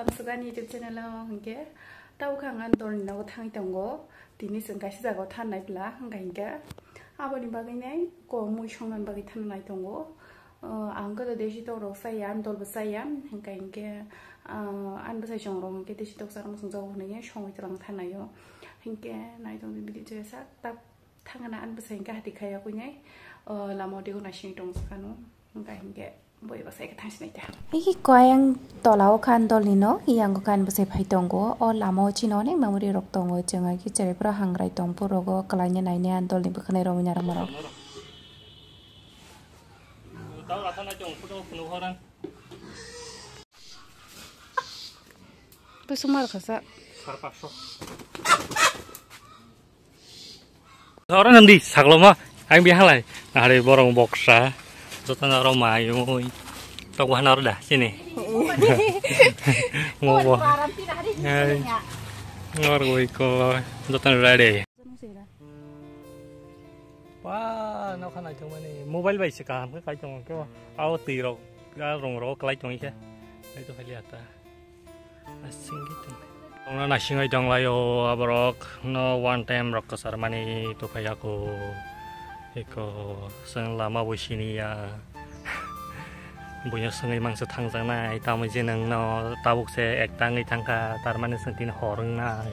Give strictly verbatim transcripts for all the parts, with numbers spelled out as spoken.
Ang Sugan YouTube channel o hwnkhe tabuk ang ani dolni nogo thangwi tongo. Tini chwng kaisa jagao thangnai pla hwnkha hinkhe aboni bagwi nai ko mui songnani bagwi thangnai tongo. Uh, ang khe desi tok rok chaya, ani dol bo chaya, hwnkha hinkhe, uh, ani bwsai chwng rok hinkhe desi tok chana muchung jago hwnwi songwi twlang thangnai o. Hinkhe nai tong video chaya sak tak. Thangna ani bwsai hwnkhe hati khaya kuinai, o, lama o dego naising tong sakano, hwnkha hinkhe boi bwsai khe thangsinai ta. Ih, koyang tola o khan dolni no, yang o khan bwsai phai tongo, o lama o chini onek memory rok tongo, chwng hai khe cherai phuru hangrai tong phuru rogo kwlaina naina ani dolni bwkhanai romwi narwkma rok. Bwswk mar khasa. Oro nang di, sakloma, ang bihalai. Nahari borong boksa, jotono oro mai oi. Tok bahana oro da, sini. Ngobo. Hai. Ngor goi ko, jotono ready. Pa, nokha naithok mani, mobile bai se kaham khe kai tongo khe, ao twi rok, a rong rok klai tong khe. Naithok khaili ata. Asingwi tong. Tongna naisingwi tonglaio aborok no one time rok kwchar mani tuphai ako. Eko chwng lama bo siniya. Buino swngwi mangsa thangjaknai, tamo je nwngno tabuk se ekta wngwi thangkha, tar mani chwng tini hor wngnai.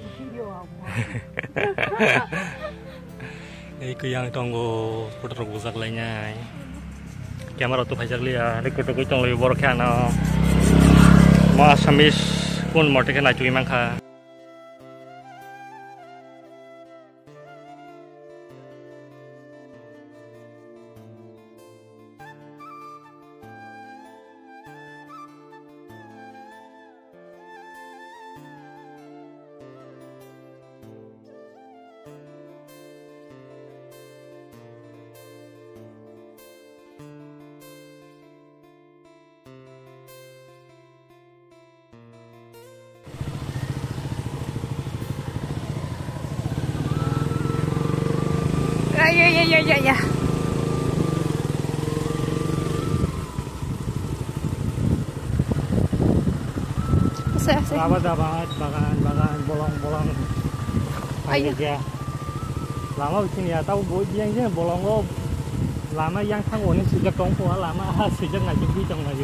Ei kuyang tongo, photo rok bujak lainai. Camera to phaijak liya, record rok tong laio borok khe ano. Mo Assamese kun mote khe naitugwi mankha. Ya, ya, ya, ya, ya, ya. Ase, ase. Lama da bagan, bagan, bagan, bolong, bolong. Ayo. Ayo, ya. Lama bising ya, tau bo yang je bolongo lama yang thang oni sujak tong kho lama ha sujak nai bi tong nai.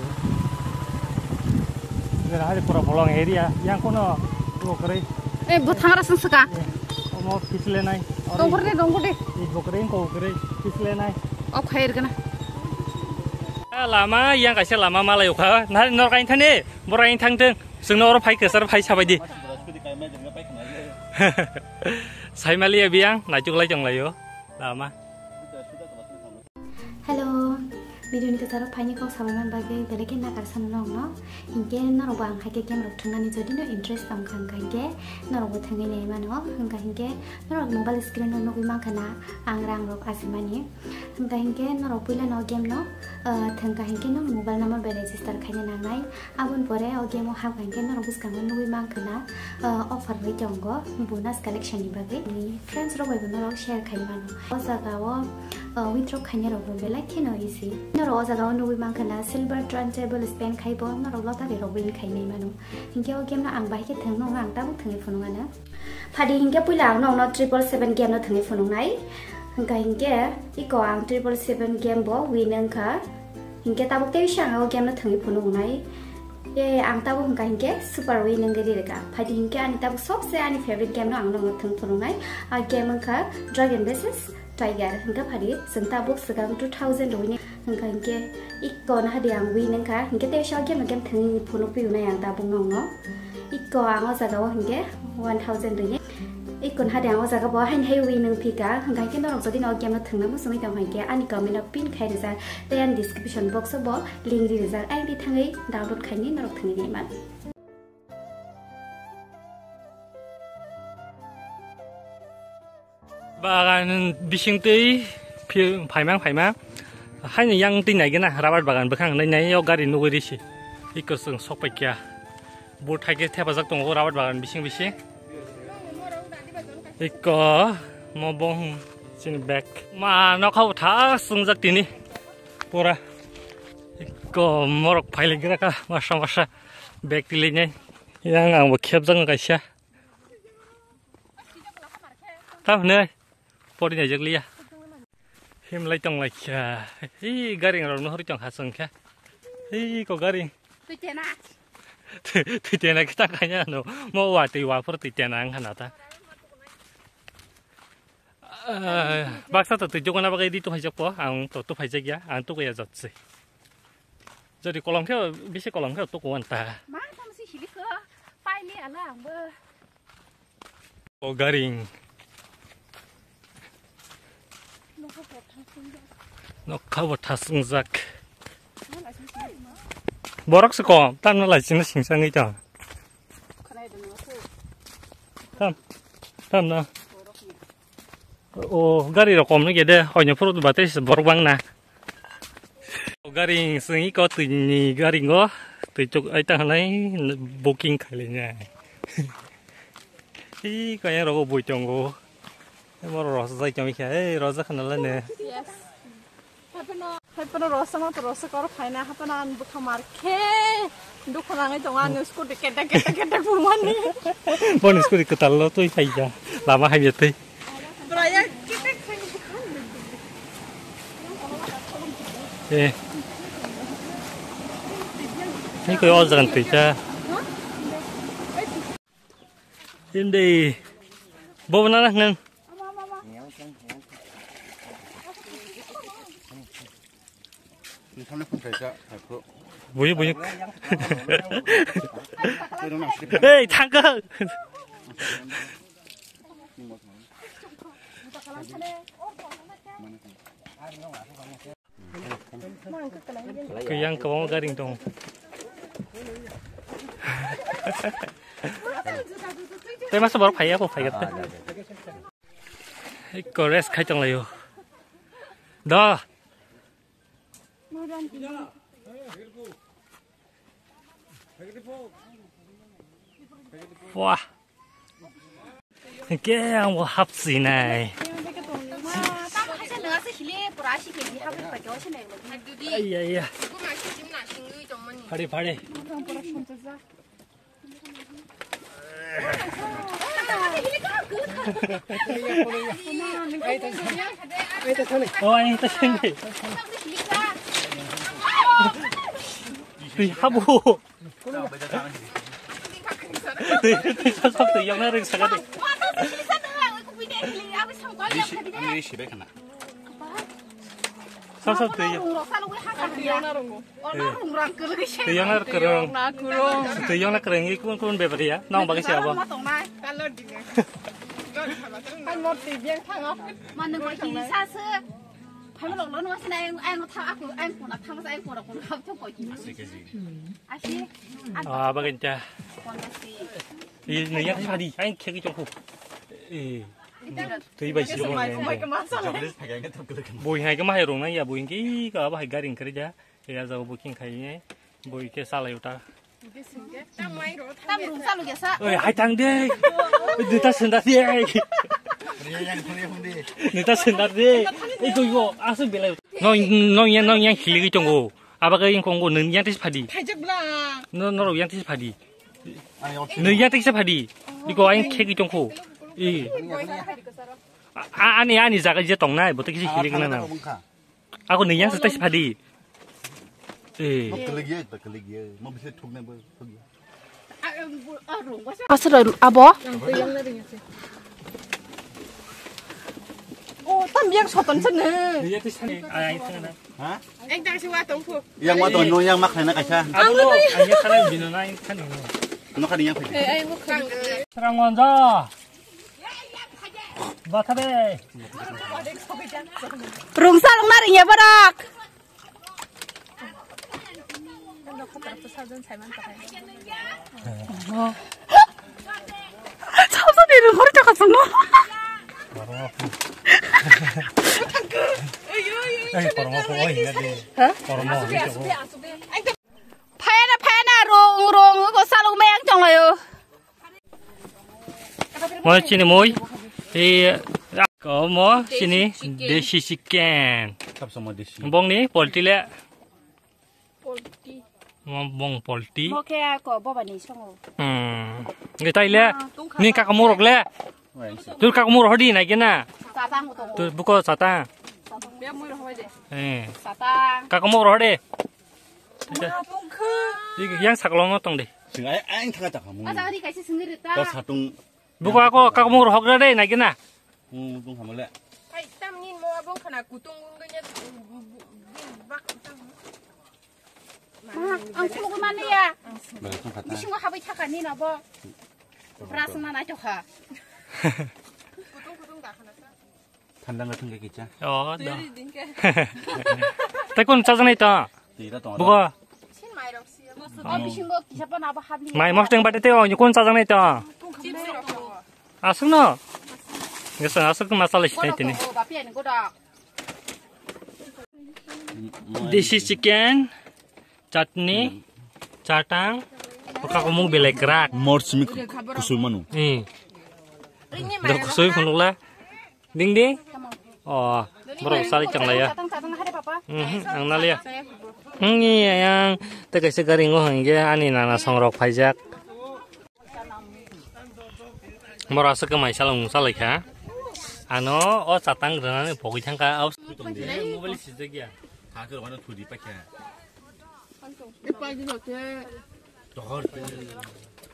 Jera hari pura bolong area yang kono ko kre. Eh, bo thangra sung suka. Omo pisle nai. Tongkor de, tongkor de. I bo kre ko kre pisle nai. Ok khair kana. Lama yang kaisa lama malai ukha. Nor kain thani, bora in thang thang. Sungno oro phai kesar phai sabai di. Saimali ya biang, naituk lai tong laio. Lama. Hello, video ni kwcharo phaini kok sabaimani bagwi belai khe nakar sano nokno. Hinkhe norok bo ang hai khe game rok thwngnani jodi no interest tong kha, hinkhe norok bo thwngwi nai mano, hinkhe norok mobile screen no nugwi mankha na ang rang rok achimani. Hinkhe norok puila no game no, uh, thwngkha hinkhe no mobile number bai register khaina nangnai. Aboni pore o game o hapkha hinkhe norok bwskango nugwi mankha na, uh, offer bai tongo bonus collection ni bagwi. Ni friends rok bai bo norok share khai mano. O jaga o, uh, withdraw khaina rok bo belai kheno easy. Norok o jaga o nugwi mankha na silver turntable spend khai bo norok lottery rok win khai nai mano. Hinkhe o game no ang bahai khe thwng nung ang tabuk thwngwi phunuk ano. Phadi hinkhe puila ang nokno triple seven game no thwngwi phunuknai. Hwnkha hinkhe iko ang triple seven game bo win wngkha. Hinkhe tabuk tei bisa ang o game no thwngwi phunuknai. Ye ang tabuk hwnkha hinkhe super win wngwi rirwkha. Phadi hinkhe ani tabuk sobse ani favorite game no ang nokno thwng phunuknai. A game wngkha Dragon versus Tiger. Hwnkha phadi chwng tabuk swkang two thousand rwini Hwnkha hinkhe iko no hadi ang win wngkha, hinkhe tei sa game game thwngwi phunuk phi unai ang tabuk nokno. Iko ang o jaga o hinkhe one thousand ringi. Iko no hadi ang o jaga bo haini hai win wng phi kha, hwnkha hinkhe norok jodi no game no thwngna muchungwi tong hinkhe ani comment o pin khai rijak tei ani description box o bo link ri rijak, ayang di thangwi download khaini norok thwngwi nai man. Bagan bising twi phi-, phaimang phaimang. Haino yang twi naigena rabar bagan bwkhang nai nai o gari nugwi risi. Iko chwng sok paikya. Bo thaike thepajak tongo rabar bagan bising bising. Iko mo bong chini bag. Ma nokha utha swngjak tini. Pura. Iko morok phailik gra ka masa masa bag tilik nai. Yang ang bo khepjak no kaisa. Tam hinwi pori naijak liya. Himlai tong lai kha. Hi gari rok no hori tong ha song kha. Hi ko gari. Twi tena. Twi tena kita kanya no. Mo wa twi wa phor twi tena ang khana ta. Ah, baksa to twi jogona bagwi di to phaijak po. Ang to to phaijak ya. Ang to ya jat se. Jodi kolom khe bisi kolom khe to ko anta. Ma tam si hili ko. Pai li ala ang bo. O garing. Nokha bo thaswngjak. Borok se kom, tamno laisingno singsangwi tong. Tam, tam na. O gari rok kom nw gede, hoino phuru ba tei borok bang na. Gari swngi ko twi ni gari ngo twi chuk ai ta hanai booking khai le nya. Hi kaya rogo bui tongo. Moro rosa jai kami kha, ei rosa khana la ne. Yes. Hai pano rosa ma to rosa kor phaina hai pano an bukha mar khe. Dukha nangai tongo ani scooty kete kete kete pumani. Bon scooty kwtal lo twi phai ja. Lama hai ya twi. Braya kete khai bukha. Eh. Ni ko o jagan twi cha. Hindi. Bo na nang. Buyo, buyo. Hey, tangka. Kuyang kwbangma gari tong. Tei masa borok phaiya, bo phaiya tei. Ekko rest khai tong laio. Da. Wah. Hingke ang bo hapsinai. Ai, ai, ai. Phari, phari. Oh, ani ta sini. Tui habu. Tui, tui, sab, sab, tui, yang na ring sakade. Sab, sab, tui. Tui yang na kereng. Tui yang na kereng. Ikun kun bebari ya. Nang bagi siapa? Manung bai kini sa se. Phai ma lok lo nung asina ayang, ayang tha aku, ayang kona tha masa ayang kona kona kap thong koi kini. Asi. Ah, bagin cha. Kona si. Ini yang tadi, ayang khe ki chong khu. Eh. Tui bai si. Boi hai ke mahai rong na ya, boi ke ka bahai garing kere ja. Ya jao booking khai ne. Boi ke salai uta. Tam rung chalu ya sa. Oi, hai tang de. Oi, duita senda de. Duita senda de. Ei, doi go, asu belai. No, no, yang, no, yang hili tongo. Aba ga yang kongo, nung yang tis phadi. Thaijak bla. No, no, yang tis phadi. Nung yang tis phadi. Iko ayang khek tongkho. I. A, ani, ani jaga je tongnai, bote kisi hili kana na. Ako nung yang tis phadi. Eh. Mo kelegia, ta kelegia. Mo bisa thuk na bo, thuk ya. Asal abo? Oh, tam yang soton sana. Nung yang tis phadi. Ay, ay, sana. Ha? Ekdang si wa tong phu. Yang wa tong, no yang mak na kaisa. Abo no, ang yang sana bino na yang sana. No kani yang phai. Serang wanja. Batha de. Rungsa rungna ringya barak. Sabsa de rung hori chaka sungno. Ei, kormo ko oi na de. Ha? Kormo. Phayana, phayana, rong, rong, ko salong mayang chonglayo. Moi chini moi. Ei, ko mo chini desi chicken. Desi chicken. Sab sama desi. Bongni poultry le. Poultry. Mo bong polti. Mo khe ko boba ni songo. Hmm. Nge tai le. Ah, tungkha ni ba. Kakamung rok le. Tur kakamung rok hodi nai gena. Satang ko tongo. Tur buko satang. Be mui rok hoi de. Eh. Satang. Kakamung rok hodi. Mo tungkha. Yang saklo no tong de. Sing ai, ai thaka ta kamu. Asa ri kaisi singri ta. Ta satung. Buko ako kakamung rok hok de nai gena. Hmm, tung hamale. Ai tam ni mo abong khana kutung gun ganya. Bak. Ma, ang khulugwi manliya. Bisingo habwi thaka nini bo. Brush wngna naithokha. Thanda wngkha thangkhe kisa. Oh, da. Tei kun chajaknai to? Twi da tongo. Bugo. Sin mairok si. Oh, bisingo kisa phano abo habli. Mai mosteng bade tei o kun chajaknai to? Chips rok tongo. Aswkno? Gesa aswk ma chalai sinai tini. Bono tongo, bapi ani godak. Desi chicken, chutney, chatang, kakamung belai kwrak. Mor simi ku-, kusui manu. Hmm. Do kusui phunukla. Ding ding. Oh, borok sali chang laiya. Chatang, chatang, hade papa. Mhm, ang naliya. Hmm, ni yang tei kaisa gari ngo hingke ani nana songrok phaijak. Mora se kwmai salong salai kha. Ano o chatang rwnani pogwi thang kha. Mobile sijak ya. Ha khe rwmano thudi paikha. Tohor te.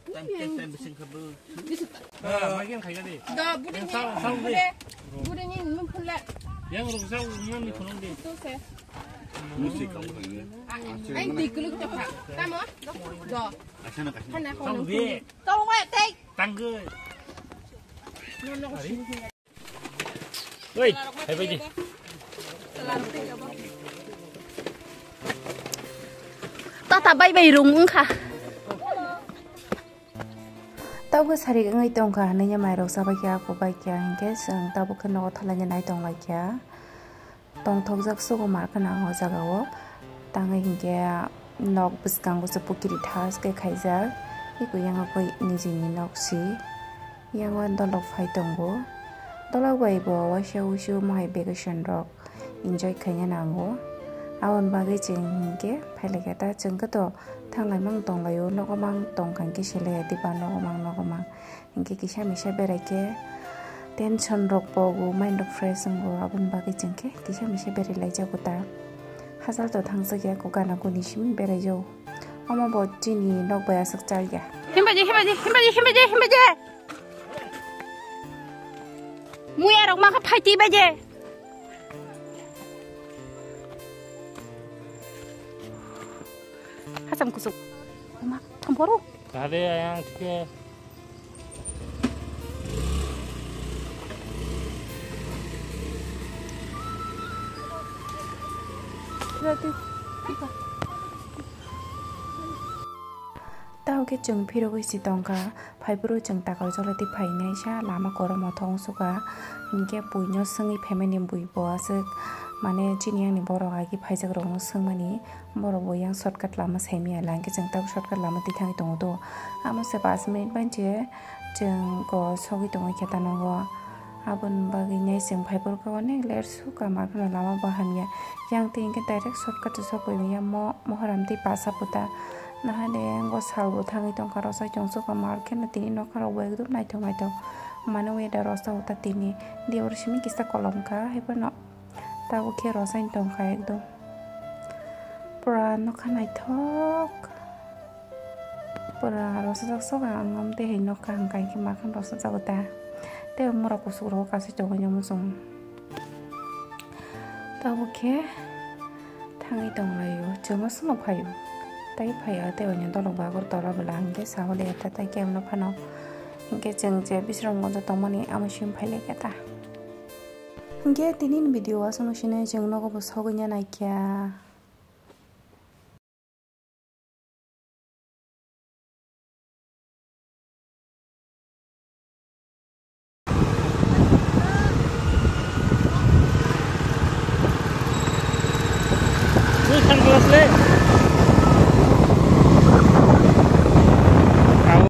Time, time, time bising kha bo. Ha, magi ang khaina de. Da, budi ni, budi, budi ni, mun phun le. Yang rung sa, ngan ni phun de. Tu se. Musi kamu khaina. Ai, di kuluk chakha. Tamo? Do. Asana kasih. Hana ko. Tong de. Tong wa tei. Tangge. Oi, hai bai di. Tata bai bai rung wngkha. Tabuk sari wngwi tongkha, hwnwi mairok chabai kha, kubai kha, hinkhe chwng tabuk khe nogo thalaina nai tong lai kha. Tongthokjak sugo mar kheno ang o jaga o. Tangwi hinkhe nok bwskango se pukiri thas khe khaijak. Eko yang o koi nijini nok si. Yang o dolok phai tongo. Dolok bai bo waisa wuisu mohai vacation rok enjoy khaina nango. Aboni bagwi chwng hinkhe phai lai kha ta, chwng khe to thang lai mang tong lai o, nogo mang tong kha hinkhe se lai ya diba nogo mang nogo mang. Hinkhe kisa misa berai khe tension rok pogo, mind rok fresh wngo, aboni bagwi chwng khe kisa misa berai lai jago ta. Hachal to thang jak ya, kok gana guni simi berai jago. Omo bo chini nok bai aswk chal ya. Himbaji, himbaji, himbaji, himbaji, himbaji. Muya rok ma kha phaiti baje. Hacham kusuk. Ma, thamporo. Tade ayang thike. Tao khe chwng phirogwi si tongkha, phaiphuru chwng takar jolati phainai sa lama korom o thong sukha, hinkhe buino swngwi phaimani bui bo aswk, mane chini yang ni borok agi phaijak rokno swngmani, borok bo yang shortcut lama saimaya, hinkhe chwng tabuk shortcut lama twi thangwi tongo do, amo se pash minute bai je chwng go sogwi tongwi khe ta nogo. Aboni bagwi nai chwng phaiphuru kha onek ler sukha, mar kheno lama bo hamya. Yang twi hinkhe direct shortcut o sokwi manya mo-, Moharam twi Pasa puta. Nahade ngo sal bo thangwi tongkha, rosai chwng sukha, mar kheno tini nokha rok bo ekdom naithok naithok. Mane weather rosao ta tini. Debor simi kisa kolom kha, haiphano tabuk khe rosai tongkha ekdom. Pura nokha naithok. Pura rosajak sok ang, ang tei hai nokha hwnkha hinkhe makhang rosajago ta. Tei mura kusuk rogo kasui tongwi nw muchung. Tabuk khe thangwi tonglaio, chwngno swngno phaio. Tai phaio tei oino dolok bagur tola bwla hinkhe saholiya ta, tai kemno phano. Hinkhe chwng je Bisramganjo tongmani amo simi phailaikha ta. Hinkhe tinini video o aswkno sinai, chwng nogo bo sogwina naikha.